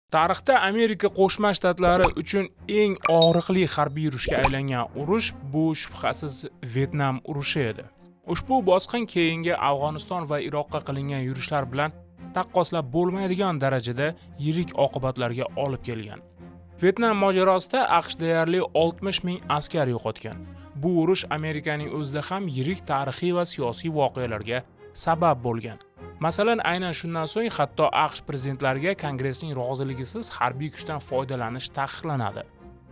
Tarixda Amerika Qo'shma Shtatlari uchun eng og'riqli harbiy yurishga aylangan urush bu shubhasiz Vyetnam urushi edi. Ushbu bosqin keyingi Afg'oniston va Iroqqa qilingan yurishlar bilan taqqoslab bo'lmaydigan darajada yirik oqibatlarga olib kelgan. Vyetnam mojarosida AQSh deyarli 60 ming askar yo'qotgan. Bu urush Amerikaning o'zida ham yirik tarixiy va siyosiy voqealarga sabab bo'lgan. Masalan, aynan shundan so'ng hatto AQSh prezidentlariga Kongressning roziligisiz harbiy kuchdan foydalanish taqiqlanadi.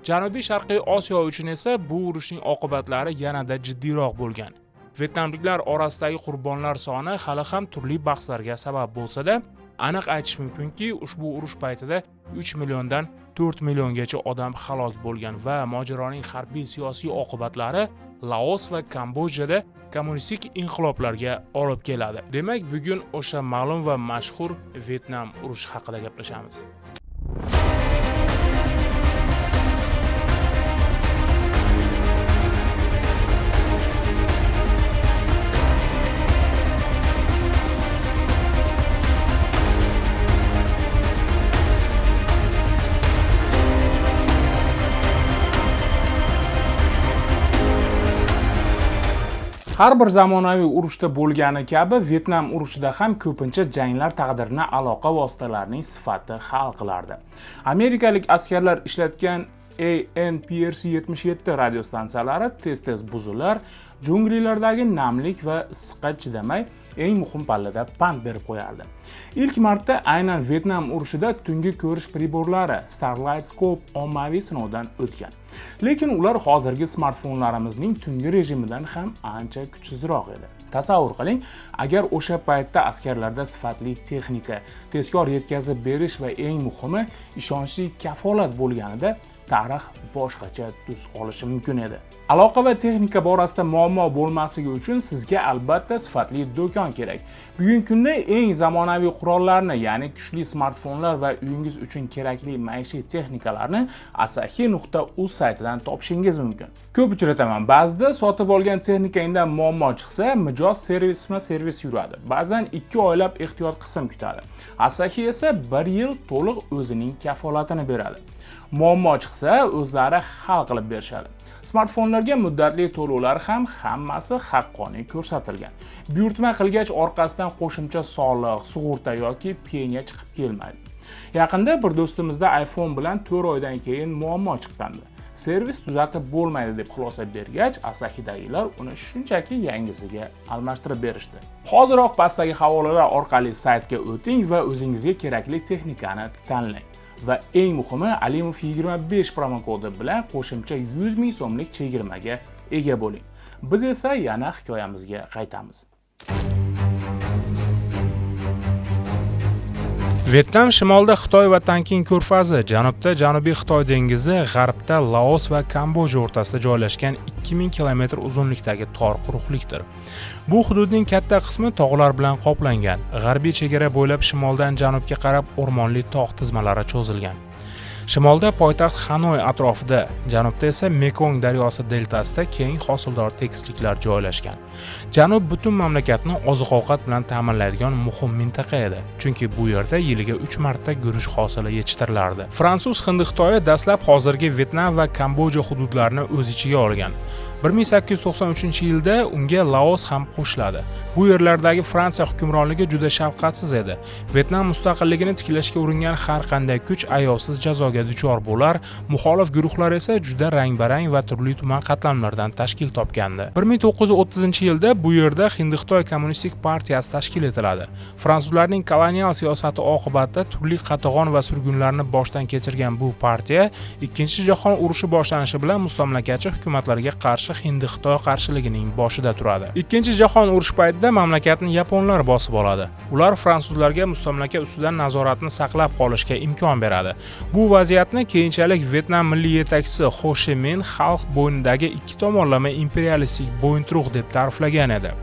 Janubiy Sharqiy Osiyo uchun esa bu urushning oqibatlari yanada jiddiyroq bo'lgan. Vyetnamliklar orasidagi qurbonlar soni hali ham turli bahslarga sabab bo'lsa-da, aniq aytish mumkinki, ushbu urush paytida 3 milliondan 4 milliongacha odam halok bo'lgan va mojaroning harbiy-siyosiy oqibatlari Laos va Kambodjada kommunistik inqiloblarga olib keladi. Demak, bugun o'sha ma'lum va mashhur Vyetnam urushi haqida gaplashamiz. Har bir zamonaviy urushda bo'lgani kabi Vyetnam urushida ham ko'pincha janglar taqdirini aloqa vositalarining sifati hal qilardi. Amerikalik askarlar ishlatgan ANPRC-77 radiostansiyalari tez-tez buzilar, junglilardagi namlik va issiqqa chidamay eng muhim pallada pand berib qo'yardi. Ilk marta aynan Vyetnam urushida tungi ko'rish priborlari Starlight Scope ommaviy sinovdan o'tgan. Lekin ular hozirgi smartfonlarimizning tungi rejimidan ham ancha kuchsizroq edi. Tasavvur qiling, agar o'sha paytda askarlarda sifatli texnika, tezkor yetkazib berish va eng muhimi ishonchli kafolat bo'lganida tarix boshqacha tus olishi mumkin edi. Aloqa va texnika borasida muammo bo'lmasligi uchun sizga albatta sifatli do'kon kerak. Bugungi kunda eng zamonaviy qurollarni, ya'ni kuchli smartfonlar va uyingiz uchun kerakli maishiy texnikalarni asahi.uz saytidan topishingiz mumkin. Ko'p uchrataman, ba'zida sotib olgan texnikangdan muammo chiqsa, mijoz servisma servis yuradi. Ba'zan 2 oylab ehtiyot qism kutadi. Asahi esa 1 yil to'liq o'zining kafolatini beradi. Muammo chiqsa, o'zlari hal qilib berishadi. Smartfonlarga muddatli to'lovlar ham hammasi haqqoniy ko'rsatilgan. Buyurtma qilgach orqasidan qo'shimcha soliq, sug'urta yoki penya chiqib kelmaydi. Yaqinda bir do'stimizda iPhone bilan 4 oydan keyin muammo chiqqandi. Servis tuzatib bo'lmaydi deb xulosa bergach, Asahidagilar uni shunchaki yangisiga almashtirib berishdi. Hoziroq pastdagi havolalar orqali saytga o'ting va o'zingizga kerakli texnikani tanlang. Va eng muhimi, Alimov 25 promokodi bilan qo'shimcha 100 ming so'mlik chegirmaga ega bo'ling. Biz esa yana hikoyamizga qaytamiz. Vyetnam shimolda Xitoy va Tankin ko'rfazi, janubda Janubiy Xitoy dengizi, g'arbda Laos va Kambodja o'rtasida joylashgan 2000 kilometr uzunlikdagi tor quruqlikdir. Bu hududning katta qismi tog'lar bilan qoplangan. G'arbiy chegara bo'ylab shimoldan janubga qarab o'rmonli tog' tizmalari cho'zilgan. Shimolda poytaxt Xanoy atrofida, janubda esa Mekong daryosi deltasida keng hosildor tekisliklar joylashgan. Janub butun mamlakatni oziq-ovqat bilan ta'minlaydigan muhim mintaqa edi, chunki bu yerda yiliga 3 marta guruch hosili yetishtirilardi. Fransuz Hindi Xitoyi dastlab hozirgi Vyetnam va Kambodja hududlarini o'z ichiga olgan. 1893-yilda unga Laos ham qo'shiladi. Bu yerlardagi Fransiya hukmronligi juda shafqatsiz edi. Vyetnam mustaqilligini tiklashga uringan har qanday kuch ayovsiz jazoga duchor bo'lar, muxolif guruhlar esa juda rang-barang va turli tuman qatlamlardan tashkil topgandi. 1930-yilda bu yerda Hindi-Xitoy kommunistik partiyasi tashkil etiladi. Fransuzlarning kolonial siyosati oqibatida turli qatag'on va surgunlarni boshdan kechirgan bu partiya Ikkinchi jahon urushi boshlanishi bilan mustamlakachi hukumatlarga qarshi Hindi-Xitoy qarshiligining boshida turadi. Ikkinchi jahon urushi paytida mamlakatni yaponlar bosib oladi. Ular fransuzlarga mustamlaka ustidan nazoratni saqlab qolishga imkon beradi. Bu vaziyatni keyinchalik Vyetnam milliy yetakchisi Ho Shi Min xalq bo'ynidagi ikki tomonlama imperialistik bo'yinturuq deb ta'riflagan edi.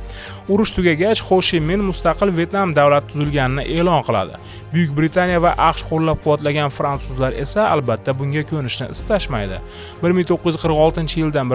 Urush tugagach Ho Shi Min mustaqil Vyetnam davlati tuzilganini e'lon qiladi. Buyuk Britaniya va AQSh qo'llab-quvvatlagan fransuzlar esa albatta bunga ko'nishni istashmaydi. 1946-yildan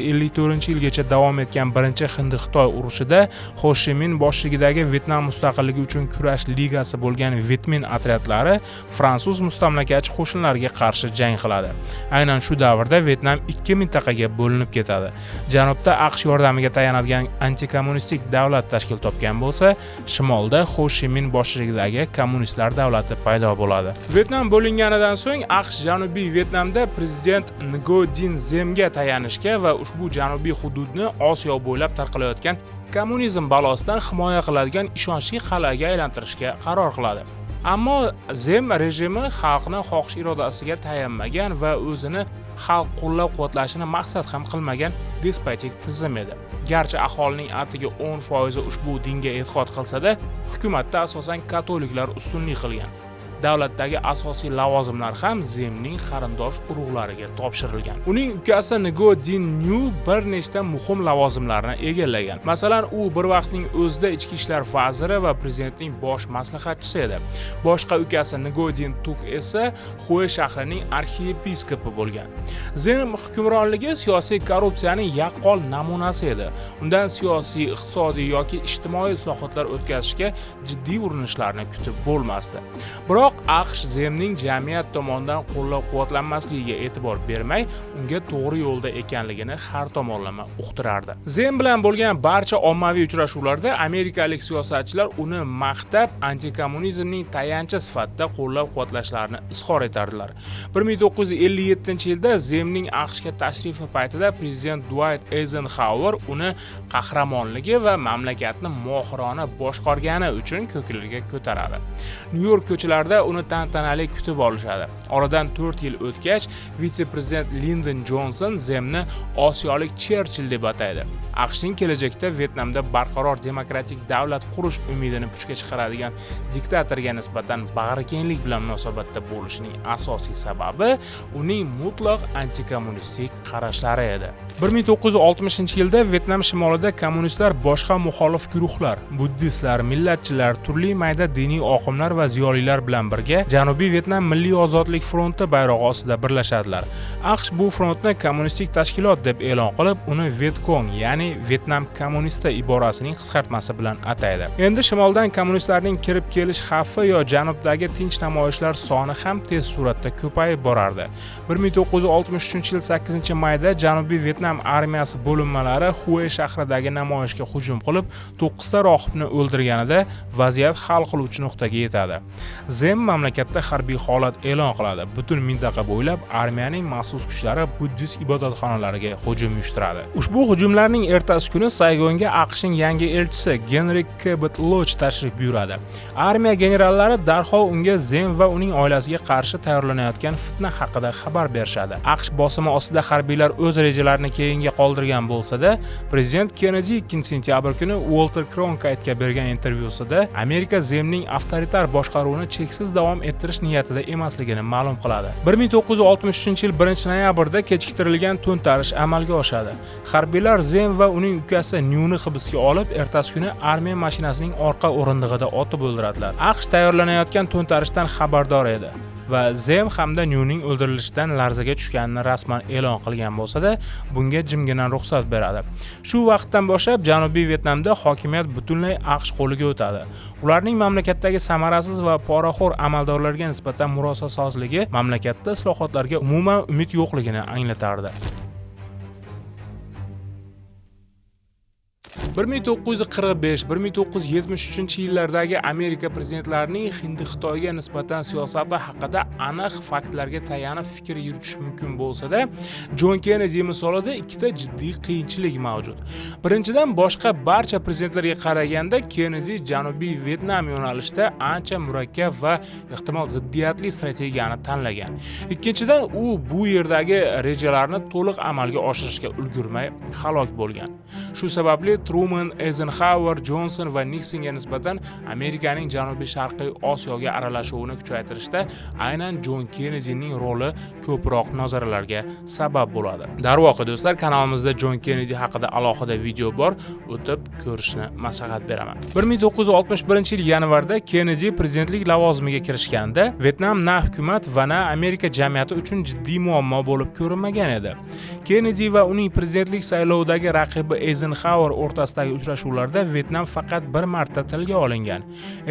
1954-yilgacha davom etgan Birinchi Hind-Xitoy urushida Ho Shi Min boshchiligidagi Vyetnam mustaqilligi uchun kurash ligasi bo'lgan Vyetmin otryadlari fransuz mustamlakachi qo'shinlariga qarshi jang qiladi. Aynan shu davrda Vyetnam ikki mintaqaga bo'linib ketadi. Janubda AQSh yordamiga tayanadigan antikommunistik davlat tashkil topgan bo'lsa, shimolda Ho Shi Min boshchiligidagi kommunistlar davlati paydo bo'ladi. Vyetnam bo'linganidan so'ng AQSh Janubiy Vyetnamda prezident Ngo Din Zemga tayanishga va ushbu janubiy hududni Osiyo bo'ylab tarqalayotgan kommunizm balosidan himoya qiladigan ishonchli qal'aga aylantirishga qaror qiladi. Ammo Zem rejimi xalqni xohish irodasiga tayanmagan va o'zini xalq qo'llab-quvvatlashini maqsad ham qilmagan despotik tizim edi. Garchi aholining atigi 10% ushbu dinga e'tiqod qilsa-da, hukumatda asosan katoliklar ustunlik qilgan. Davlatdagi asosiy lavozimlar ham Zemning qarindosh urug'lariga topshirilgan. Uning ukasi Ngo Din Nyu bir nechta muhim lavozimlarni egallagan. Masalan, u bir vaqtning o'zida ichki ishlar vaziri va prezidentning bosh maslahatchisi edi. Boshqa ukasi Ngo Din Tuk esa Xue shahrining arxiyepiskopi bo'lgan. Zem hukmronligi siyosiy korrupsiyaning yaqqol namunasi edi. Undan siyosiy, iqtisodiy yoki ijtimoiy islohotlar o'tkazishga jiddiy urinishlarni kutib bo'lmasdi. Biroq AQSh Zemning jamiyat tomonidan qo'llab-quvvatlanmasligiga e'tibor bermay, unga to'g'ri yo'lda ekanligini har tomonlama uqtirardi. Zem bilan bo'lgan barcha ommaviy uchrashuvlarda amerikalik siyosatchilar uni maqtab, antikommunizmning tayanchi sifatida qo'llab-quvvatlashlarini izhor etardilar. 1957-yilda Zemning AQShga tashrifi paytida prezident Duayt Eyzenxauer uni qahramonligi va mamlakatni mohirona boshqargani uchun ko'klarga ko'taradi. Nyu-York ko'chalarida uni tantanali kutib olishadi. Oradan 4 yil o'tgach, vitse-prezident Lindon Jonson Zemni Osiyolik Cherchill deb ataydi. AQShning kelajakda Vyetnamda barqaror demokratik davlat qurish umidini puchga chiqaradigan diktatorga nisbatan bag'rikenglik bilan munosabatda bo'lishining asosiy sababi uning mutlaq antikommunistik qarashlari edi. 1960-yilda Vyetnam shimolida kommunistlar boshqa muxolif guruhlar, buddistlar, millatchilar, turli mayda diniy oqimlar va ziyolilar bilan birga Janubiy Vyetnam Milliy ozodlik fronti bayrog'i ostida birlashadilar. AQSh bu frontni kommunistik tashkilot deb e'lon qilib, uni Vietkong, ya'ni Vyetnam kommunisti iborasining qisqartmasi bilan ataydi. Endi shimoldan kommunistlarning kirib kelish xavfi yo janubdagi tinch namoyishlar soni ham tez sur'atda ko'payib borardi. 1963 yil 8 mayda Janubiy Vyetnam armiyasi bo'linmalari Xue shahridagi namoyishga hujum qilib, 9 ta rohibni o'ldirganida vaziyat hal qiluvchi nuqtaga yetadi. Zem mamlakatda harbiy holat e'lon qiladi. Butun mintaqa bo'ylab armiyaning maxsus kuchlari buddist ibodatxonalariga hujum uyushtiradi. Ushbu hujumlarning ertasi kuni Saygonga AQShning yangi elchisi Genri Kebot Loj tashrif buyuradi. Armiya generallari darhol unga Zem va uning oilasiga qarshi tayyorlanayotgan fitna haqida xabar berishadi. AQSh bosimi ostida harbiylar o'z rejalarini keyinga qoldirgan bo'lsa-da, prezident Kennedi 2 sentyabr kuni Uolter Kronkaytga bergan intervyusida Amerika Zemning avtoritar boshqaruvini cheksiz davom ettirish niyatida emasligini ma'lum qiladi. 1963 yil 1 noyabrda kechiktirilgan to'ntarish amalga oshadi. Harbiylar Zem va uning ukasi Nyuni hibsga olib, ertasi kuni armiya mashinasining orqa o'rindig'ida otib o'ldiradilar. AQSh tayyorlanayotgan to'ntarishdan xabardor edi va Zem hamda Nyuning o'ldirilishidan larzaga tushganini rasman e'lon qilgan bo'lsa-da, bunga jimgina ruxsat beradi. Shu vaqtdan boshlab Janubiy Vyetnamda hokimiyat butunlay AQSh qo'liga o'tadi. Ularning mamlakatdagi samarasiz va poraxo'r amaldorlarga nisbatan murosasozligi mamlakatda islohotlarga umuman umid yo'qligini anglatardi. 1945-1973 yillardagi Amerika prezidentlarining Hindi Xitoyga nisbatan siyosati haqida aniq faktlarga tayanib fikr yuritish mumkin bo'lsa-da, Jon Kennedi misolida ikkita jiddiy qiyinchilik mavjud. Birinchidan, boshqa barcha prezidentlarga qaraganda Kennedi Janubiy Vyetnam yo'nalishida ancha murakkab va ehtimol ziddiyatli strategiyani tanlagan. Ikkinchidan, u bu yerdagi rejalarni to'liq amalga oshirishga ulgurmay halok bo'lgan. Shu sababli Trump Truman, Eyzenxauer, Jonson va Niksonga nisbatan Amerikaning Janubiy Sharqiy Osiyoga aralashuvini kuchaytirishda aynan Jon Kennedining roli ko'proq nazarlarga sabab bo'ladi. Darvoqe, do'stlar, kanalimizda Jon Kennedi haqida alohida video bor, o'tib ko'rishni maslahat beraman. 1961-yil yanvarda Kennedi prezidentlik lavozimiga kirishganda Vyetnam na hukumat va na Amerika jamiyati uchun jiddiy muammo bo'lib ko'rinmagan edi. Kennedi va uning prezidentlik saylovidagi raqibi Eyzenxauer o'rtasidagi uchrashuvlarda Vyetnam faqat bir marta tilga olingan.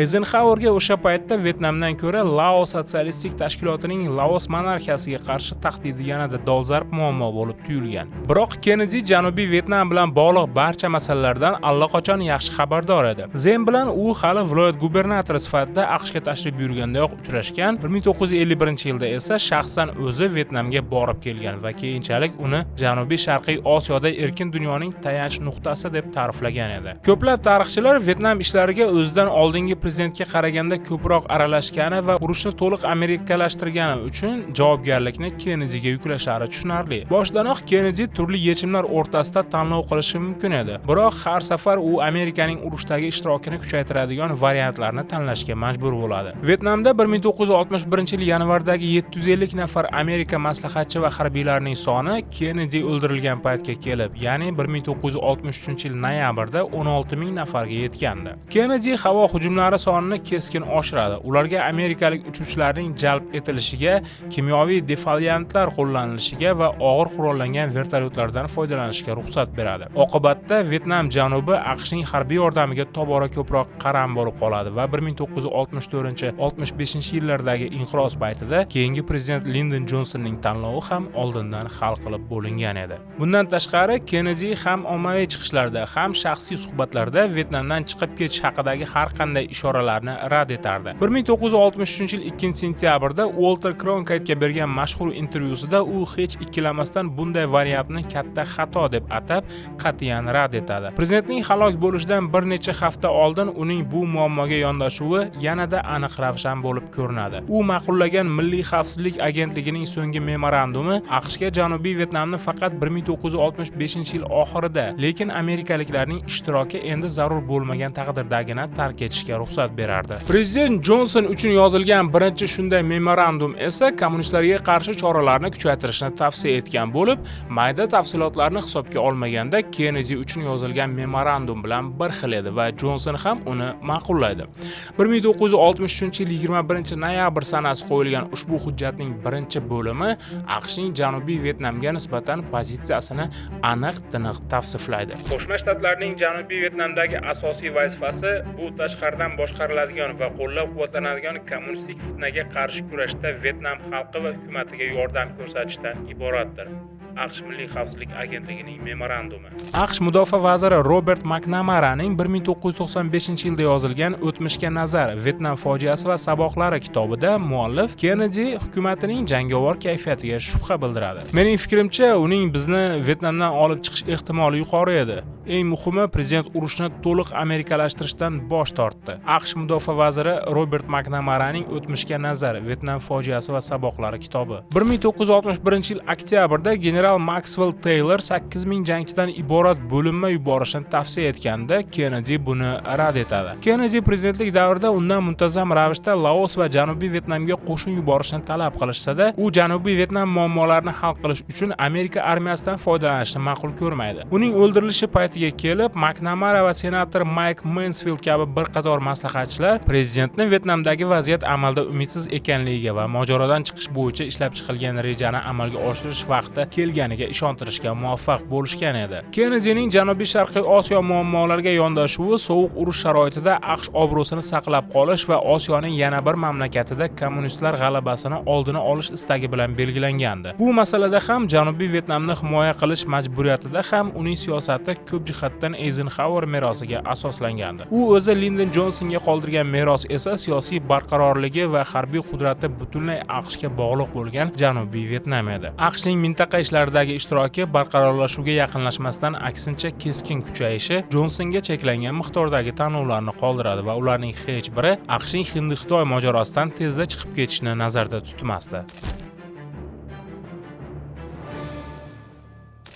Eyzenxauerga o'sha paytda Vyetnamdan ko'ra Lao sotsialistik tashkilotining Laos monarxiyasiga qarshi tahdidi yanada dolzarb muammo bo'lib tuyulgan. Biroq Kennedi Janubiy Vyetnam bilan bog'liq barcha masalalardan allaqachon yaxshi xabardor edi. Zen bilan u hali viloyat gubernatori sifatida AQShga tashrif buyurgandayoq uchrashgan. 1951-yilda esa shaxsan o'zi Vyetnamga borib kelgan va keyinchalik uni Janubiy Sharqiy Osiyoda erkin dunyoning tayanch nuqtasi deb ta'riflagan edi. Ko'plab tarixchilar Vyetnam ishlariga o'zidan oldingi prezidentga qaraganda ko'proq aralashgani va urushni to'liq amerikalashtirgani uchun javobgarlikni Kennediga yuklashlari tushunarli. Boshidanoq Kennedi turli yechimlar o'rtasida tanlov qilishi mumkin edi. Biroq har safar u Amerikaning urushdagi ishtirokini kuchaytiradigan variantlarni tanlashga majbur bo'ladi. Vyetnamda 1961-yil yanvardagi 750 nafar Amerika maslahatchi va harbiylarining soni Kennedi o'ldirilgan paytga kelib, ya'ni 1963-yil noyabrda 16 ming nafarga yetgandi. Kennedi havo hujumlari sonini keskin oshiradi. Ularga amerikalik uchuvchilarning jalb etilishiga, kimyoviy defoliantlar qo'llanilishiga va og'ir qurollangan vertolyotlardan foydalanishga ruxsat beradi. Oqibatda Vyetnam janubi AQShning harbiy yordamiga tobora ko'proq qaram bo'lib qoladi va 1964-65 yillardagi inqiroz paytida keyingi prezident Lindon Jonsonning tanlovi ham oldindan hal qilib bo'lingan edi. Bundan tashqari, Kennedi ham ommaviy chiqishlarda, ham shaxsiy suhbatlarda Vyetnamdan chiqib ketish haqidagi har qanday ishoralarni rad etardi. 1963-yil 2-sentyabrda Uolter Kronkaytga bergan mashhur intervyusida u hech ikkilanmasdan bunday variantni katta xato deb atab, qat'iyan rad etadi. Prezidentning halok bo'lishidan bir necha hafta oldin uning bu muammoga yondashuvi yanada aniq ravshan bo'lib ko'rinadi. U ma'qullagan Milliy xavfsizlik agentligining so'nggi memorandumi AQShga Janubiy Vyetnamni faqat 1965-yil oxirida, lekin amerikaliklarning ishtiroki endi zarur bo'lmagan taqdirdagina tark etishga ruxsat berardi. Prezident Jonson uchun yozilgan birinchi shunday memorandum esa kommunistlarga qarshi choralarni kuchaytirishni tavsiya etgan bo'lib, mayda tafsilotlarni hisobga olmaganda Kennedi uchun yozilgan memorandum bilan bir xil edi va Jonson ham uni ma'qullaydi. 1963-yil 21 noyabr sanasi qo'yilgan ushbu hujjatning birinchi bo'limi AQShning Janubiy Vyetnamga nisbatan pozitsiyasini aniq tiniq tavsiflaydi. Qo'shma Shtatlarning Janubiy Vyetnamdagi asosiy vazifasi bu tashqaridan boshqariladigan va qo'llab-quvvatlanadigan kommunistik fitnaga qarshi kurashda Vyetnam xalqi va hukumatiga yordam ko'rsatishdan iboratdir. AQSh Milliy xavfsizlik agentligining memorandumi. AQSh mudofaa vaziri Robert Maknamaraning 1995-yilda yozilgan O'tmishga nazar: Vyetnam fojiasi va saboqlari kitobida muallif Kennedi hukumatining jangovar kayfiyatiga shubha bildiradi. Mening fikrimcha, uning bizni Vyetnamdan olib chiqish ehtimoli yuqori edi. Eng muhimi, prezident urushni to'liq amerikalashtirishdan bosh tortdi. AQSh mudofaa vaziri Robert Maknamaraning O'tmishga nazar: Vyetnam fojiasi va saboqlari kitobi. 1961-yil oktyabrda general Maxwell Taylor 8000 jangchidan iborat bo'linma yuborishni tavsiya etganda, Kennedi buni rad etadi. Kennedi prezidentlik davrida undan muntazam ravishda Laos va Janubiy Vyetnamga qo'shin yuborishni talab qilishsa-da, u Janubiy Vyetnam muammolarini hal qilish uchun Amerika armiyasidan foydalanishni ma'qul ko'rmaydi. Uning o'ldirilishi paytiga kelib, Maknamara va senator Mayk Mensfild kabi bir qator maslahatchilar prezidentni Vyetnamdagi vaziyat amalda umidsiz ekanligiga va mojarodan chiqish bo'yicha ishlab chiqilgan rejani amalga oshirish vaqti kelganiga ishontirishga muvaffaq bo'lishgan edi. Kennedining Janubiy Sharqiy Osiyo muammolariga yondashuvi sovuq urush sharoitida AQSh obro'sini saqlab qolish va Osiyoning yana bir mamlakatida kommunistlar g'alabasini oldini olish istagi bilan belgilangandi. Bu masalada ham, Janubiy Vyetnamni himoya qilish majburiyatida ham uning siyosati ko'p jihatdan Eyzenxauer merosiga asoslangandi. U o'zi Lindon Jonsonga qoldirgan meros esa siyosiy barqarorligi va harbiy qudrati butunlay AQShga bog'liq bo'lgan Janubiy Vyetnam edi. AQShning mintaqa ishlaridagi ishtiroki barqarorlashuvga yaqinlashmasdan, aksincha keskin kuchayishi Jonsonga cheklangan miqdordagi tanlovlarni qoldiradi va ularning hech biri AQShning Hindi-Xitoy mojarosidan tezda chiqib ketishini nazarda tutmasdi.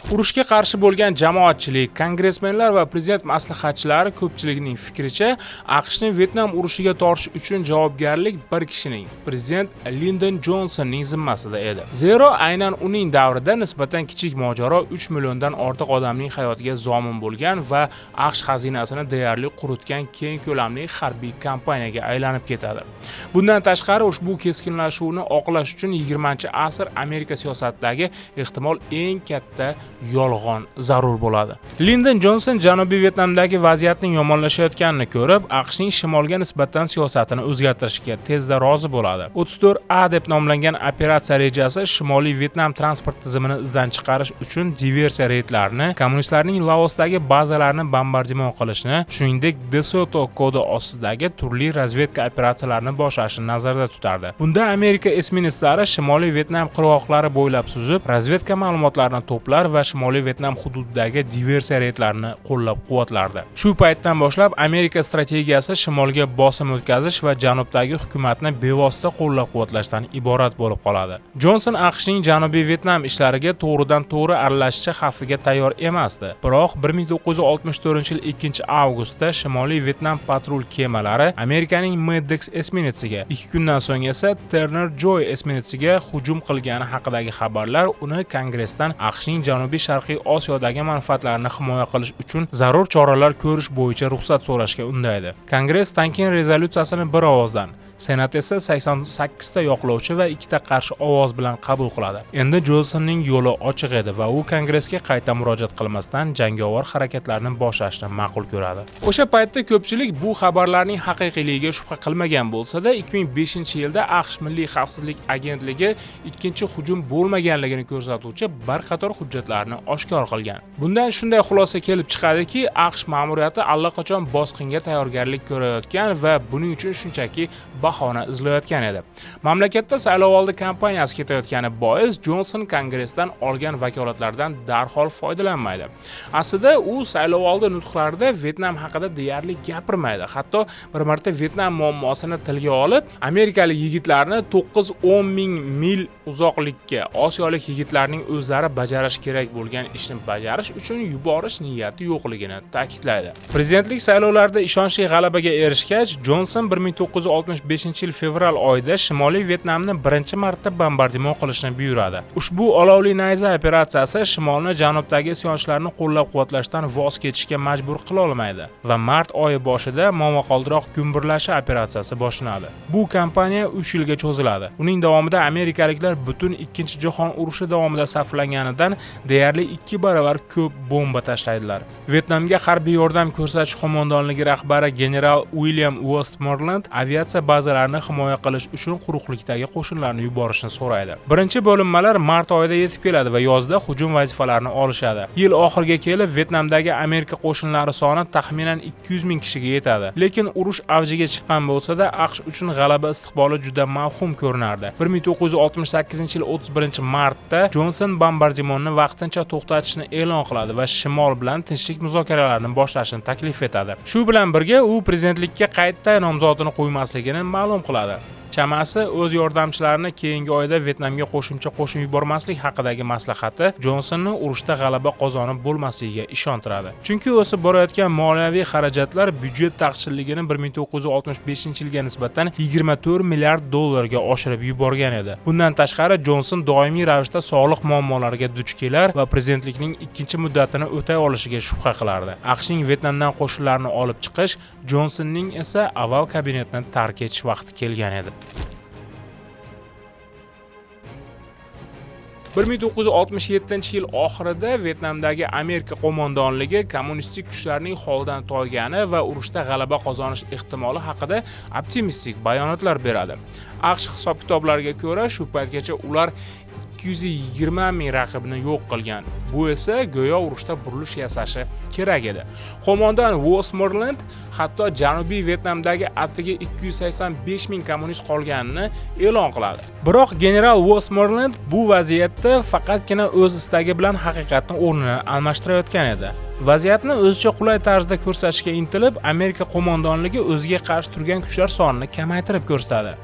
Urushga qarshi bo'lgan jamoatchilik, kongressmenlar va prezident maslahatchilari ko'pchiligining fikricha, AQShni Vyetnam urushiga tortish uchun javobgarlik bir kishining, prezident Lindon Jonsonning zimmasida edi. Zero aynan uning davrida nisbatan kichik mojaro 3 milliondan ortiq odamning hayotiga zomin bo'lgan va AQSh xazinasini deyarli quritgan keng ko'lamli harbiy kampaniyaga aylanib ketadi. Bundan tashqari, ushbu keskinlashuvni oqlash uchun 20-asr Amerika siyosatidagi ehtimol eng katta yolg'on zarur bo'ladi. Lindon Jonson Janubiy Vyetnamdagi vaziyatning yomonlashayotganini ko'rib, AQShning shimolga nisbatan siyosatini o'zgartirishga tezda rozi bo'ladi. 34A deb nomlangan operatsiya rejasi Shimoliy Vyetnam transport tizimini izdan chiqarish uchun diversiya reydlarini, kommunistlarning Laosdagi bazalarini bombardimon qilishni, shuningdek, DeSoto kodi ostidagi turli razvedka operatsiyalarini boshlashni nazarda tutardi. Bunda Amerika esminetslari Shimoliy Vyetnam qirg'oqlari bo'ylab suzib, razvedka ma'lumotlarini to'plar va Shimoliy Vyetnam hududidagi diversiya reydlarini qo'llab-quvvatlardi. Shu paytdan boshlab Amerika strategiyasi shimolga bosim o'tkazish va janubdagi hukumatni bevosita qo'llab-quvvatlashdan iborat bo'lib qoladi. Jonson AQShning Janubiy Vyetnam ishlariga to'g'ridan-to'g'ri aralashishi xavfiga tayyor emasdi. Biroq 1964-yil 2-avgustda Shimoliy Vyetnam patrul kemalari Amerikaning Maddox esminetsiga, 2 kundan so'ng esa Turner Joy esminetsiga hujum qilgani haqidagi xabarlar uni Kongressdan AQShning Janubiy Sharqiy Osiyodagi manfaatlarini himoya qilish uchun zarur choralar ko'rish bo'yicha ruxsat so'rashga undaydi. Kongress Tonkin rezolyutsiyasini bir ovozdan, Senat esa 88 ta yoqlovchi va 2 ta qarshi ovoz bilan qabul qiladi. Endi Jonsonning yo'li ochiq edi va u Kongressga qayta murojaat qilmasdan jangovar harakatlarni boshlashni ma'qul ko'radi. O'sha paytda ko'pchilik bu xabarlarning haqiqiyligiga shubha qilmagan bo'lsa-da, 2005-yilda AQSh Milliy xavfsizlik agentligi ikkinchi hujum bo'lmaganligini ko'rsatuvchi bir qator hujjatlarni oshkor qilgan. Bundan shunday xulosa kelib chiqadiki, AQSh ma'muriyati allaqachon bosqinga tayyorgarlik ko'rayotgan va buning uchun shunchaki bahona izlayotgan edi. Mamlakatda saylovoldi kampaniyasi ketayotgani bois Jonson Kongressdan olgan vakolatlardan darhol foydalanmaydi. Aslida u saylovoldi nutqlarida Vyetnam haqida deyarli gapirmaydi. Hatto bir marta Vyetnam muammosini tilga olib, amerikalik yigitlarni 9-10 ming mil uzoqlikka osiyolik yigitlarning o'zlari bajarishi kerak bo'lgan ishni bajarish uchun yuborish niyati yo'qligini ta'kidlaydi. Prezidentlik saylovlarida ishonchli g'alabaga erishgach, Jonson 1965-yil fevral oyida Shimoliy Vyetnamni birinchi marta bombardimon qilishni buyuradi. Ushbu olovli nayza operatsiyasi shimolni janubdagi isyonchilarni qo'llab-quvvatlashdan voz kechishga majbur qila olmaydi va mart oyi boshida momaqaldiroq gumburlashi operatsiyasi boshlanadi. Bu kampaniya 3 yilga cho'ziladi. Uning davomida amerikaliklar butun Ikkinchi jahon urushi davomida sarflanganidan deyarli 2 baravar ko'p bomba tashlaydilar. Vyetnamga harbiy yordam ko'rsatish qo'mondonligi rahbari general Uilyam Westmoreland aviatsiya bazalarini himoya qilish uchun quruqlikdagi qo'shinlarni yuborishni so'raydi. Birinchi bo'linmalar mart oyida yetib keladi va yozda hujum vazifalarini olishadi. Yil oxiriga kelib Vyetnamdagi Amerika qo'shinlari soni taxminan 200 ming kishiga yetadi. Lekin urush avjiga chiqqan bo'lsa-da, AQSh uchun g'alaba istiqboli juda mavhum ko'rinardi. 1968-yil 31-martda Jonson bombardimonni vaqtincha to'xtatishni e'lon qiladi va Shimol bilan tinchlik muzokaralarini boshlashni taklif etadi. Shu bilan birga u prezidentlikka qayta nomzodini qo'ymasligini ma'lum qiladi. Chamasi, o'z yordamchilarini keyingi oyda Vyetnamga qo'shimcha qo'shin yubormaslik haqidagi maslahati Jonsonni urushda g'alaba qozonib bo'lmasligiga ishontiradi. Chunki o'sib borayotgan moliyaviy xarajatlar byudjet taqchilligini 1965-yilga nisbatan 24 milliard dollarga oshirib yuborgan edi. Bundan tashqari, Jonson doimiy ravishda sog'liq muammolariga duch kelar va prezidentlikning ikkinchi muddatini o'tay olishiga shubha qilardi. AQShning Vyetnamdan qo'shinlarini olib chiqish, Jonsonning esa Oval kabinetni tark etish vaqti kelgan edi. 1967-yil oxirida Vyetnamdagi Amerika qo'mondonligi kommunistik kuchlarning holdan toygani va urushda g'alaba qozonish ehtimoli haqida optimistik bayonotlar beradi. AQSh hisob-kitoblariga ko'ra, shu paytgacha ular 220 ming raqibni yo'q qilgan. Bu esa go'yo urushda burilish yasashi kerak edi. Qo'mondon Westmoreland hatto Janubiy Vyetnamdagi atigi 285 ming kommunist qolganini e'lon qiladi. Biroq general Westmoreland bu vaziyatda faqatgina o'z istagi bilan haqiqatni o'rnini almashtirayotgan edi. Vaziyatni o'zicha qulay tarzda ko'rsatishga intilib, Amerika qo'mondonligi o'ziga qarshi turgan kuchlar sonini kamaytirib ko'rsatadi.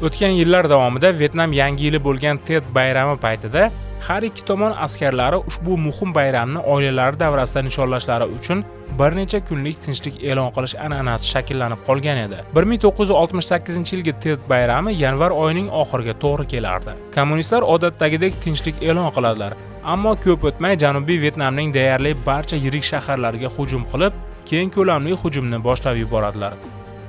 O'tgan yillar davomida Vyetnam yangi yili bo'lgan Tet bayrami paytida Har ikki tomon askarlari ushbu muhim bayramni oilalari davrasida nishonlashlari uchun bir necha kunlik tinchlik e'lon qilish an'anasi shakllanib qolgan edi. 1968-yilgi Tet bayrami yanvar oyining oxiriga to'g'ri kelardi. Kommunistlar odatdagidek tinchlik e'lon qiladilar, ammo ko'p o'tmay Janubiy Vyetnamning deyarli barcha yirik shaharlariga hujum qilib, keng ko'lamli hujumni boshlab yuboradilar.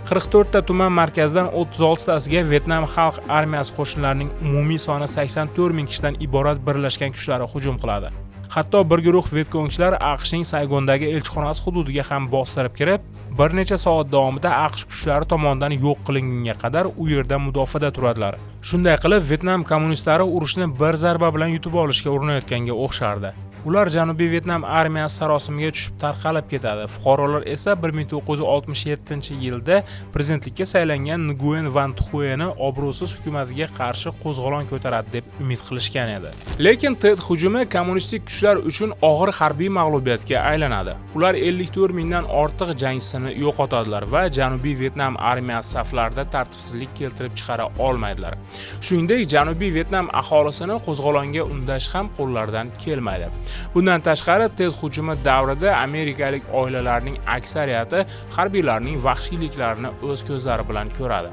44 ta tuman markazidan 36 tasiga Vyetnam xalq armiyasi qo'shinlarining umumiy soni 84 ming kishidan iborat birlashgan kuchlari hujum qiladi. Hatto bir guruh vyetkongchilar AQShning Saygondagi elchixonasi hududiga ham bostirib kirib, bir necha soat davomida AQSh kuchlari tomonidan yo'q qilinganga qadar u yerda mudofaada turadilar. Shunday qilib, Vyetnam kommunistlari urushni bir zarba bilan yutib olishga urinayotganga o'xshardi. Ular Janubiy Vyetnam armiyasi sarosimiga tushib tarqalib ketadi. Fuqarolar esa 1967-yilda prezidentlikka saylangan Nguyen Van Thueni obro'siz hukumatiga qarshi qo'zg'olon ko'taradi deb umid qilishgan edi. Lekin Tet hujumi kommunistik kuchlar uchun og'ir harbiy mag'lubiyatga aylanadi. Ular 54 mingdan ortiq jangchisini yo'qotadilar va Janubiy Vyetnam armiyasi saflarida tartibsizlik keltirib chiqara olmaydilar. Shuningdek, Janubiy Vyetnam aholisini qo'zg'olonga undash ham qo'llaridan kelmaydi. Bundan tashqari, Tet hujumi davrida amerikalik oilalarning aksariyati harbiylarning vahshiyliklarini o'z ko'zlari bilan ko'radi.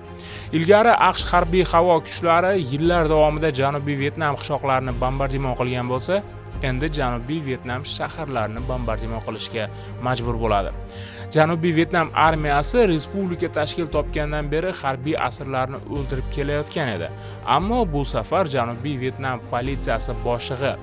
Ilgari AQSh harbiy havo kuchlari yillar davomida Janubiy Vyetnam qishloqlarini bombardimon qilgan bo'lsa, endi Janubiy Vyetnam shaharlarini bombardimon qilishga majbur bo'ladi. Janubiy Vyetnam armiyasi respublika tashkil topgandan beri harbiy asirlarni o'ldirib kelayotgan edi. Ammo bu safar Janubiy Vyetnam politsiyasi boshlig'i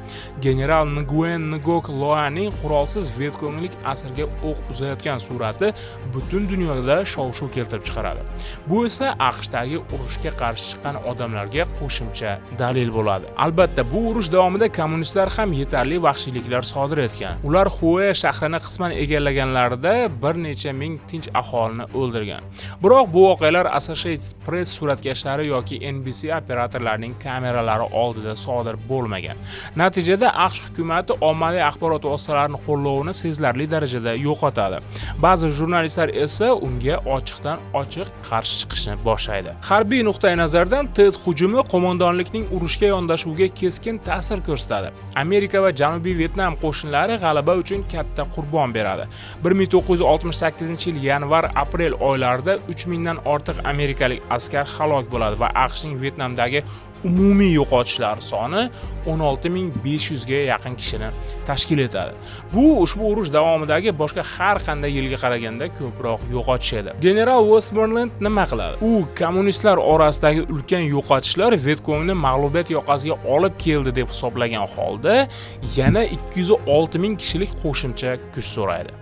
general Nguyen Ngok Loaning qurolsiz vyetkonglik asirga o'q uzayotgan surati butun dunyoda shov-shuv keltirib chiqaradi. Bu esa AQShdagi urushga qarshi chiqqan odamlarga qo'shimcha dalil bo'ladi. Albatta, bu urush davomida kommunistlar ham yetarli vahshiyliklar sodir etgan. Ular Xue shahrini qisman egallaganlarida bir necha ming tinch aholini o'ldirgan. Biroq bu voqealar Associated Press suratkashlari yoki NBC operatorlarining kameralari oldida sodir bo'lmagan. Natijada AQSh hukumati ommaviy axborot vositalarining qo'llovini sezilarli darajada yo'qotadi. Ba'zi jurnalistlar esa unga ochiqdan ochiq qarshi chiqishni boshlaydi. Harbiy nuqtai nazardan Tet hujumi qo'mondonlikning urushga yondashuviga keskin ta'sir ko'rsatadi. Amerika va Janubiy Vyetnam qo'shinlari g'alaba uchun katta qurbon beradi. 1968 yil yanvar aprel oylarida 3000 dan ortiq amerikalik askar halok bo'ladi va AQShning Vyetnamdagi umumiy yo'qotishlar soni 16 500 ga yaqin kishini tashkil etadi. Bu ushbu urush davomidagi boshqa har qanday yilga qaraganda ko'proq yo'qotish edi. General Westmoreland nima qiladi? U kommunistlar orasidagi ulkan yo'qotishlar Vyetkongni mag'lubiyat yoqasiga olib keldi deb hisoblagan holda yana 206 ming kishilik qo'shimcha kuch so'raydi.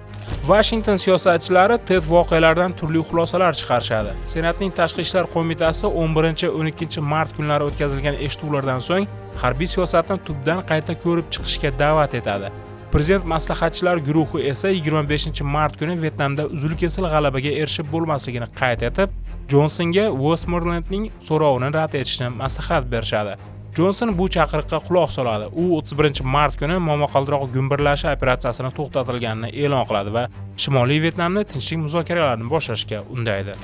Vashington siyosatchilari Tet voqealaridan turli xulosalar chiqarishadi. Senatning Tashqi ishlar qo'mitasi 11-12 mart kunlari o'tkazilgan eshituvlardan so'ng harbiy siyosatni tubdan qayta ko'rib chiqishga da'vat etadi. Prezident maslahatchilar guruhi esa 25 mart kuni Vyetnamda uzil-kesil g'alabaga erishib bo'lmasligini qayd etib, Jonsonga Westmorelandning so'rovini rad etishni maslahat berishadi. Jonson bu chaqiriqqa quloq soladi. U 31 mart kuni momaqaldiroq gumburlashi operatsiyasini to'xtatilganini e'lon qiladi va Shimoliy Vyetnamni tinchlik muzokaralarini boshlashga undaydi.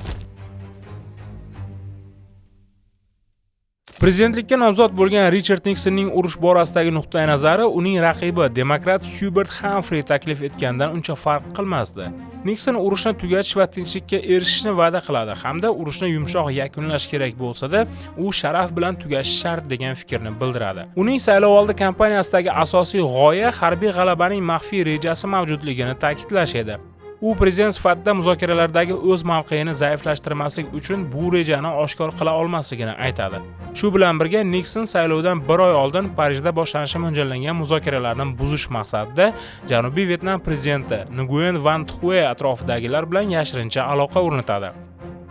Prezidentlikka nomzod bo'lgan Richard Niksonning urush borasidagi nuqtai nazari uning raqibi demokrat Hubert Xamfri taklif etgandan uncha farq qilmasdi. Nikson urushni tugatish va tinchlikka erishishni va'da qiladi hamda urushni yumshoq yakunlash kerak bo'lsa-da, u sharaf bilan tugashi shart degan fikrni bildiradi. Uning saylovoldi kampaniyasidagi asosiy g'oya harbiy g'alabaning maxfiy rejasi mavjudligini ta'kidlash edi. U prezident sifatida muzokaralardagi o'z mavqeini zaiflashtirmaslik uchun bu rejani oshkor qila olmasligini aytadi. Shu bilan birga, Nikson saylovdan bir oy oldin Parijda boshlanishi mo'ljallangan muzokaralarni buzish maqsadida Janubiy Vyetnam prezidenti Nguyen Van Txue atrofidagilar bilan yashirincha aloqa o'rnatadi.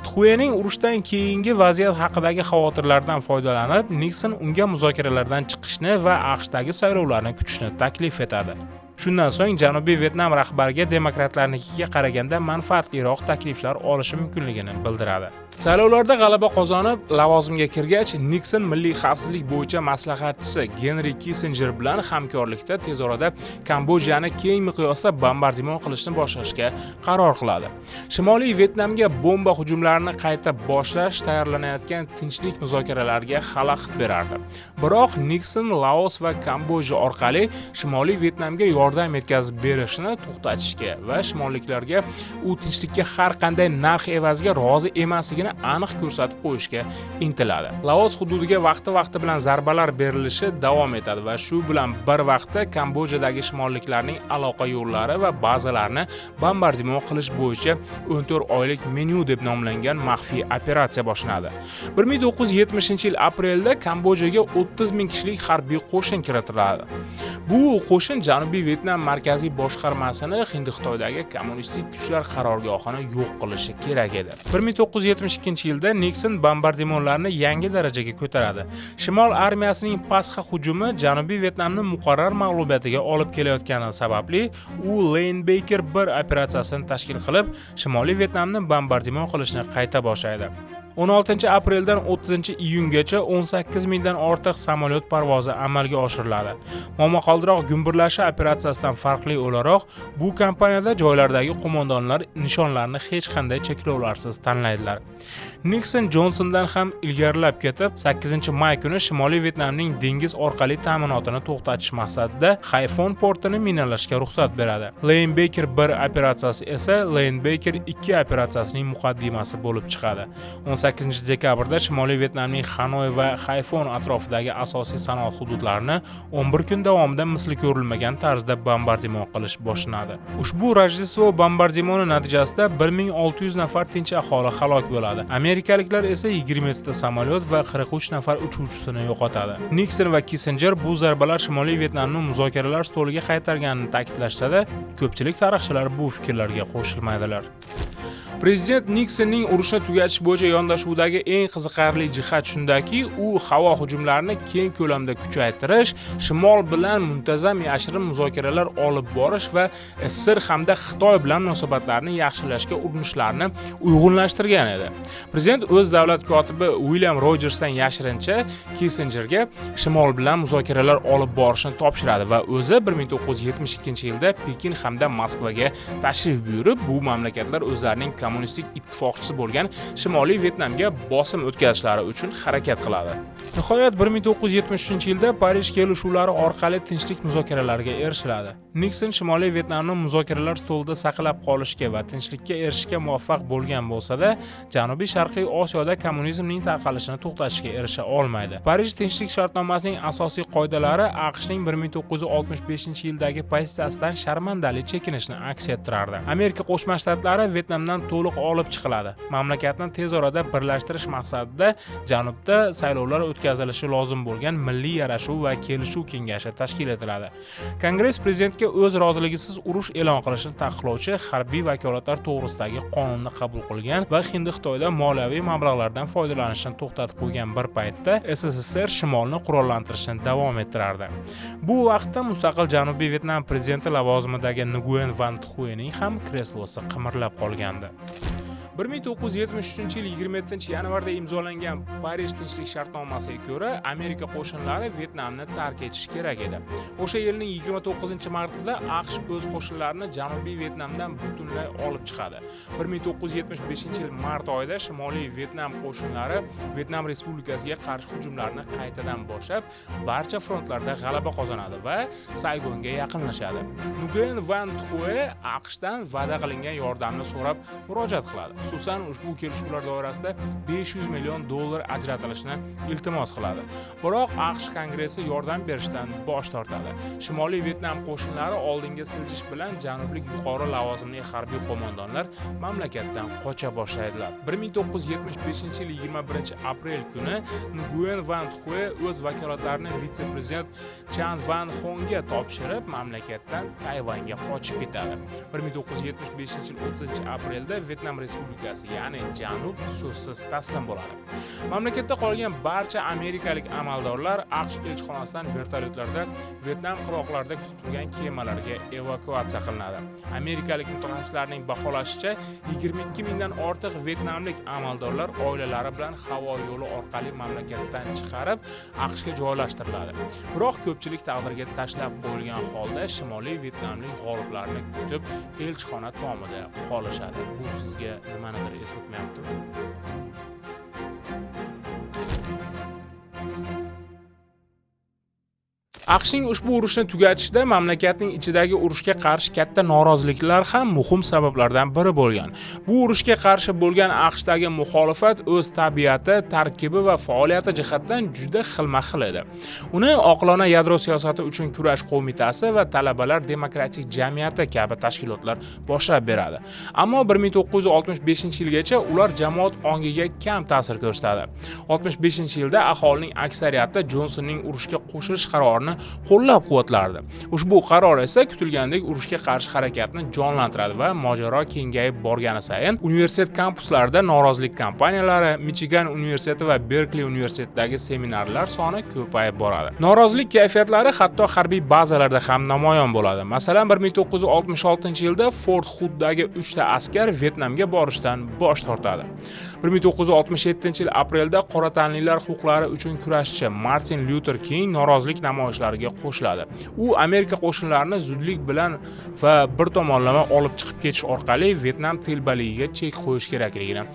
Txuening urushdan keyingi vaziyat haqidagi xavotirlardan foydalanib, Nikson unga muzokaralardan chiqishni va AQShdagi saylovlarni kutishni taklif etadi. Shundan so'ng Janubiy Vyetnam rahbariga demokratlarnikiga qaraganda manfaatliroq takliflar olishi mumkinligini bildiradi. Saylovlarda g'alaba qozonib, lavozimga kirgach, Nikson milliy xavfsizlik bo'yicha maslahatchisi Genri Kissinjer bilan hamkorlikda tez orada Kambodjani keng miqyosda bombardimon qilishni boshlashga qaror qiladi. Shimoliy Vyetnamga bomba hujumlarini qayta boshlash tayyorlanayotgan tinchlik muzokaralariga xalaqit berardi. Biroq Nikson Laos va Kambodja orqali Shimoliy Vyetnamga yordam yetkazib berishni to'xtatishga va shimolliklarga u tinchlikka har qanday narx evaziga rozi emasligini aniq ko'rsatib qo'yishga intiladi. Laos hududiga vaqti-vaqti bilan zarbalar berilishi davom etadi va shu bilan bir vaqtda Kambodjadagi shimolliklarning aloqa yo'llari va bazalarini bombardimon qilish bo'yicha 14 oylik menyu deb nomlangan maxfiy operatsiya boshlanadi. 1970-yil aprelda Kambodjaga 30 ming kishilik harbiy qo'shin kiritiladi. Bu qo'shin Janubiy Vyetnam markaziy boshqarmasini, Hind Xitoydagi kommunistik kuchlar qarorgohini yo'q qilishi kerak edi. 1972-yilda Nikson bombardimonlarni yangi darajaga ko'taradi. Shimol armiyasining Pasxa hujumi Janubiy Vyetnamni muqarrar mag'lubiyatiga olib kelayotgani sababli u Lane Baker 1 operatsiyasini tashkil qilib, Shimoliy Vyetnamni bombardimon qilishni qayta boshlaydi. 16 apreldan 30 iyungacha 18 mingdan ortiq samolyot parvozi amalga oshiriladi. Momaqaldiroq gumburlashi operatsiyasidan farqli o'laroq, bu kampaniyada joylardagi qo'mondonlar nishonlarni hech qanday cheklovlarsiz tanlaydilar. Nikson Jonsondan ham ilgarilab ketib, 8 may kuni Shimoliy Vyetnamning dengiz orqali ta'minotini to'xtatish maqsadida Hayfon portini minalashga ruxsat beradi. Lane Baker 1 operatsiyasi esa Lane Baker 2 operatsiyasining muqaddimasi bo'lib chiqadi. 18 dekabrda Shimoliy Vyetnamning Xanoy va Hayfon atrofidagi asosiy sanoat hududlarini 11 kun davomida misli ko'rilmagan tarzda bombardimon qilish boshlanadi. Ushbu Rojdestvo bombardimoni natijasida 1600 nafar tinch aholi halok bo'ladi. Amerikaliklar esa 27 ta samolyot va 43 nafar uchuvchisini yo'qotadi. Nikson va Kissinjer bu zarbalar Shimoliy Vyetnamni muzokaralar stoliga qaytarganini ta'kidlashsa-da, ko'pchilik tarixchilar bu fikrlarga qo'shilmaydilar. Prezident Niksonning urushni tugatish bo'yicha yondashuvdagi eng qiziqarli jihat shundaki, u havo hujumlarini keng ko'lamda kuchaytirish, Shimol bilan muntazam yashirin muzokaralar olib borish va SSR hamda Xitoy bilan munosabatlarni yaxshilashga urinishlarni uyg'unlashtirgan edi. Prezident o'z davlat kotibi Uilyam Rojersdan yashirincha Kissinjerga Shimol bilan muzokaralar olib borishni topshiradi va o'zi 1972 yilda Pekin hamda Moskvaga tashrif buyurib, bu mamlakatlar o'zlarining kommunistik ittifoqchisi bo'lgan Shimoliy Vyetnamga bosim o'tkazishlari uchun harakat qiladi. Nihoyat 1973 yilda Parij kelishuvlari orqali tinchlik muzokaralariga erishiladi. Nikson Shimoliy Vyetnamni muzokaralar stolida saqlab qolishga va tinchlikka erishishga muvaffaq bo'lgan bo'lsa-da, Janubiy Sharqiy Osiyoda kommunizmning tarqalishini to'xtatishga erisha olmaydi. Parij tinchlik shartnomasining asosiy qoidalari AQShning 1965 yildagi pozitsiyasidan sharmandali chekinishni aks ettirardi. Amerika Qo'shma Shtatlari Vyetnamdan to'liq olib chiqiladi. Mamlakatni tez orada birlashtirish maqsadida janubda saylovlar o'tkazilishi lozim bo'lgan Milliy yarashuv va kelishuv kengashi tashkil etiladi. Kongress prezidentga o'z roziligisiz urush e'lon qilishni taqiqlovchi harbiy vakolatlar to'g'risidagi qonunni qabul qilgan va Hindi Xitoyda moliyaviy mablag'lardan foydalanishni to'xtatib qo'ygan bir paytda SSSR shimolni qurollantirishni davom ettirardi. Bu vaqtda mustaqil Janubiy Vyetnam prezidenti lavozimidagi Nguyen Van Xuening ham kreslosi qimirlab qolgandi. 1973 yil 27 yanvarda imzolangan Parij tinchlik shartnomasiga ko'ra, Amerika qo'shinlari Vyetnamni tark etishi kerak edi. O'sha yilning 29 martida AQSh o'z qo'shinlarini Janubiy Vyetnamdan butunlay olib chiqadi. 1975 yil mart oyida Shimoliy Vyetnam qo'shinlari Vyetnam Respublikasiga qarshi hujumlarni qaytadan boshlab, barcha frontlarda g'alaba qozonadi va Saygonga yaqinlashadi. Nguyen Van Xue AQShdan va'da qilingan yordamni so'rab murojaat qiladi. Xususan, ushbu kelishuvlar doirasida 500 million dollar ajratilishini iltimos qiladi. Biroq AQSh Kongressi yordam berishdan bosh tortadi. Shimoliy Vyetnam qo'shinlari oldinga siljish bilan janublik yuqori lavozimli harbiy qo'mondonlar mamlakatdan qocha boshlaydilar. 1975 yil 21 aprel kuni Nguyen Van Xue o'z vakolatlarini vitse-prezident Chan Van Xonga topshirib, mamlakatdan Tayvanga qochib ketadi. 1975 yil 30 aprelda Vyetnam Respublikasi Respublikasi, ya'ni Janub so'zsiz taslim bo'ladi. Mamlakatda qolgan barcha amerikalik amaldorlar AQSh elchixonasidan vertolyotlarda Vyetnam qirg'oqlarida kutib turgan kemalarga evakuatsiya qilinadi. Amerikalik mutaxassislarning baholashicha, 22 mingdan ortiq vyetnamlik amaldorlar oilalari bilan havo yo'li orqali mamlakatdan chiqarib, AQShga joylashtiriladi. Biroq ko'pchilik taqdirga tashlab qo'yilgan holda shimoliy vyetnamlik g'oliblarni kutib elchixona tomida qolishadi. Bu sizga nimanidir eslatmayaptimi? AQShning ushbu urushni tugatishda mamlakatning ichidagi urushga qarshi katta noroziliklar ham muhim sabablardan biri bo'lgan. Bu urushga qarshi bo'lgan AQShdagi muxolifat o'z tabiati, tarkibi va faoliyati jihatdan juda xilma-xil edi. Uni oqilona yadro siyosati uchun kurash qo'mitasi va talabalar demokratik jamiyati kabi tashkilotlar boshlab beradi. Ammo 1965-yilgacha ular jamoat ongiga kam ta'sir ko'rsatadi. 65-yilda aholining aksariyati Jonsonning urushga qo'shilish qarorini qo'llab-quvvatlardi. Ushbu qaror esa kutilgandek urushga qarshi harakatni jonlantiradi va mojaro kengayib borgani sayin universitet kampuslarida norozilik kampaniyalari, Michigan universiteti va Berkli universitetidagi seminarlar soni ko'payib boradi. Norozilik kayfiyatlari hatto harbiy bazalarda ham namoyon bo'ladi. Masalan, 1966-yilda Fort Hooddagi 3 ta askar Vyetnamga borishdan bosh tortadi. 1967-yil aprelda qora tanlilar huquqlari uchun kurashchi Martin Lyuter King norozilik namoyishlariga qo'shiladi. U Amerika qo'shinlarini zudlik bilan va bir tomonlama olib chiqib ketish orqali Vyetnam telbaligiga chek qo'yish kerakligini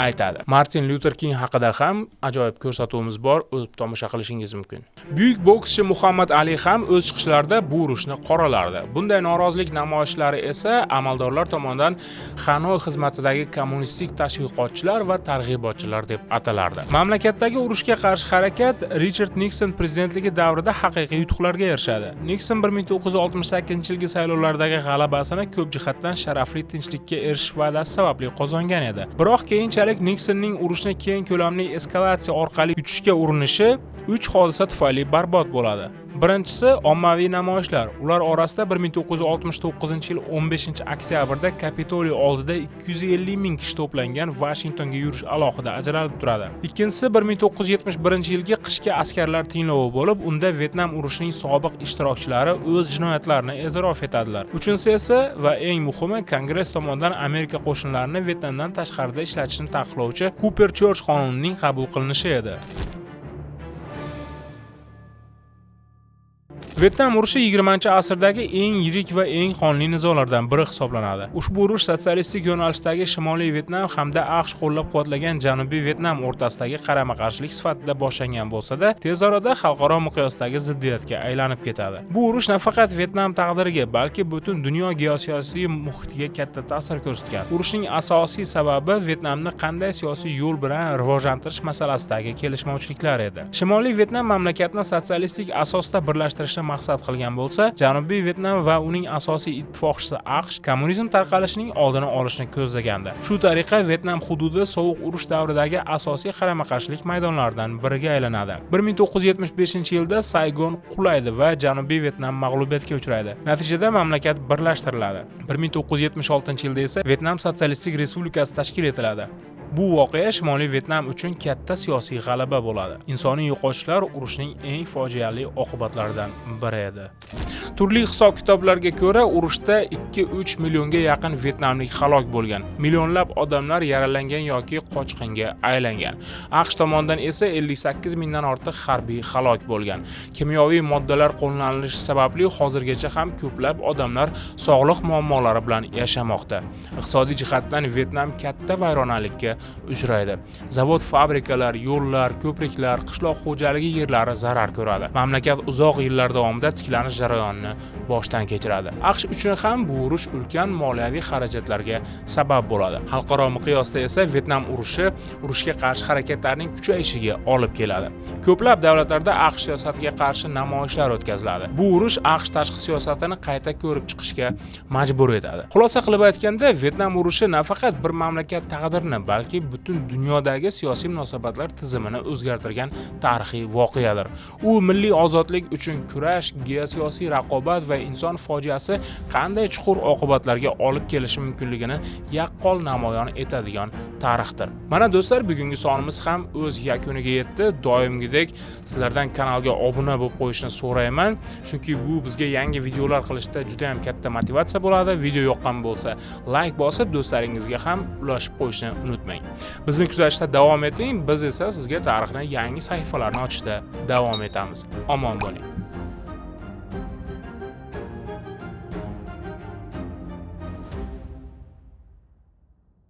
aytadi. Martin Lyuter King haqida ham ajoyib ko'rsatuvimiz bor, o'tib tomosha qilishingiz mumkin. Buyuk bokschi Muhammad Ali ham o'z chiqishlarida bu urushni qoralardi. Bunday norozilik namoyishlari esa amaldorlar tomonidan Xanoy xizmatidagi kommunistik tashviqotchilar va targ'ibotchilar deb atalardi. Mamlakatdagi urushga qarshi harakat Richard Nikson prezidentligi davrida haqiqiy yutuqlarga erishadi. Nikson 1968-yilgi saylovlardagi g'alabasini ko'p jihatdan sharafli tinchlikka erishish va'dasi sababli qozongan edi. Biroq keyinchalik Niksonning urushni keng ko'lamli eskalatsiya orqali yutishga urinishi 3 hodisa tufayli barbod bo'ladi. Birinchisi ommaviy namoyishlar. Ular orasida 1969-yil 15-oktyabrda Kapitoliy oldida 250 ming kishi to'plangan Vashingtonga yurish alohida ajralib turadi. Ikkinchisi 1971-yilgi qishki askarlar tinglovi bo'lib, unda Vyetnam urushining sobiq ishtirokchilari o'z jinoyatlarini e'tirof etadilar. Uchinchisi esa va eng muhimi Kongress tomonidan Amerika qo'shinlarini Vyetnamdan tashqarida ishlatishni taqiqlovchi Cooper Church qonunining qabul qilinishi edi. Vyetnam urushi 20-asrdagi eng yirik va eng qonli nizolardan biri hisoblanadi. Ushbu urush sotsialistik yo'nalishdagi Shimoliy Vyetnam hamda AQSh qo'llab-quvvatlagan Janubiy Vyetnam o'rtasidagi qarama-qarshilik sifatida boshlangan bo'lsa-da, tez orada xalqaro miqyosdagi ziddiyatga aylanib ketadi. Bu urush nafaqat Vyetnam taqdiriga, balki butun dunyo geosiyosiy muhitiga katta ta'sir ko'rsatgan. Urushning asosiy sababi Vyetnamni qanday siyosiy yo'l bilan rivojlantirish masalasidagi kelishmovchiliklar edi. Shimoliy Vyetnam mamlakatni sotsialistik asosda birlashtirishni maqsad qilgan bo'lsa, Janubiy Vyetnam va uning asosiy ittifoqchisi AQSh kommunizm tarqalishining oldini olishni ko'zlagandi. Shu tariqa Vyetnam hududi sovuq urush davridagi asosiy qarama-qarshilik maydonlaridan biriga aylanadi. 1975-yilda Saygon qulaydi va Janubiy Vyetnam mag'lubiyatga uchraydi. Natijada mamlakat birlashtiriladi. 1976-yilda esa Vyetnam Sotsialistik Respublikasi tashkil etiladi. Bu voqea Shimoliy Vyetnam uchun katta siyosiy g'alaba bo'ladi. Insoniy yo'qotishlar urushning eng fojiali oqibatlaridan biri edi. Turli hisob-kitoblarga ko'ra, urushda 2-3 millionga yaqin vyetnamlik halok bo'lgan. Millionlab odamlar yaralangan yoki qochqinga aylangan. AQSh tomonidan esa 58 mingdan ortiq harbiy halok bo'lgan. Kimyoviy moddalar qo'llanilishi sababli hozirgacha ham ko'plab odamlar sog'liq muammolari bilan yashamoqda. Iqtisodiy jihatdan Vyetnam katta vayronalikka uchraydi. Zavod, fabrikalar, yo'llar, ko'priklar, qishloq xo'jaligi yerlari zarar ko'radi. Mamlakat uzoq yillar davomida tiklanish jarayonini boshdan kechiradi. AQSh uchun ham bu urush ulkan moliyaviy xarajatlarga sabab bo'ladi. Xalqaro miqyosda esa Vyetnam urushi urushga qarshi harakatlarning kuchayishiga olib keladi. Ko'plab davlatlarda AQSh siyosatiga qarshi namoyishlar o'tkaziladi. Bu urush AQSh tashqi siyosatini qayta ko'rib chiqishga majbur etadi. Xulosa qilib aytganda, Vyetnam urushi nafaqat bir mamlakat taqdirini, balki balki butun dunyodagi siyosiy munosabatlar tizimini o'zgartirgan tarixiy voqeadir. U milliy ozodlik uchun kurash, geosiyosiy raqobat va inson fojiasi qanday chuqur oqibatlarga olib kelishi mumkinligini yaqqol namoyon etadigan tarixdir. Mana do'stlar, bugungi sonimiz ham o'z yakuniga yetdi. Doimgidek sizlardan kanalga obuna bo'lib qo'yishni so'rayman, chunki bu bizga yangi videolar qilishda juda ham katta motivatsiya bo'ladi. Video yoqqan bo'lsa, layk bosib, do'stlaringizga ham ulashib qo'yishni unutmang. Bizni kuzatishda davom eting, biz esa sizga tarixni yangi sahifalarni ochishda davom etamiz. Omon bo'ling.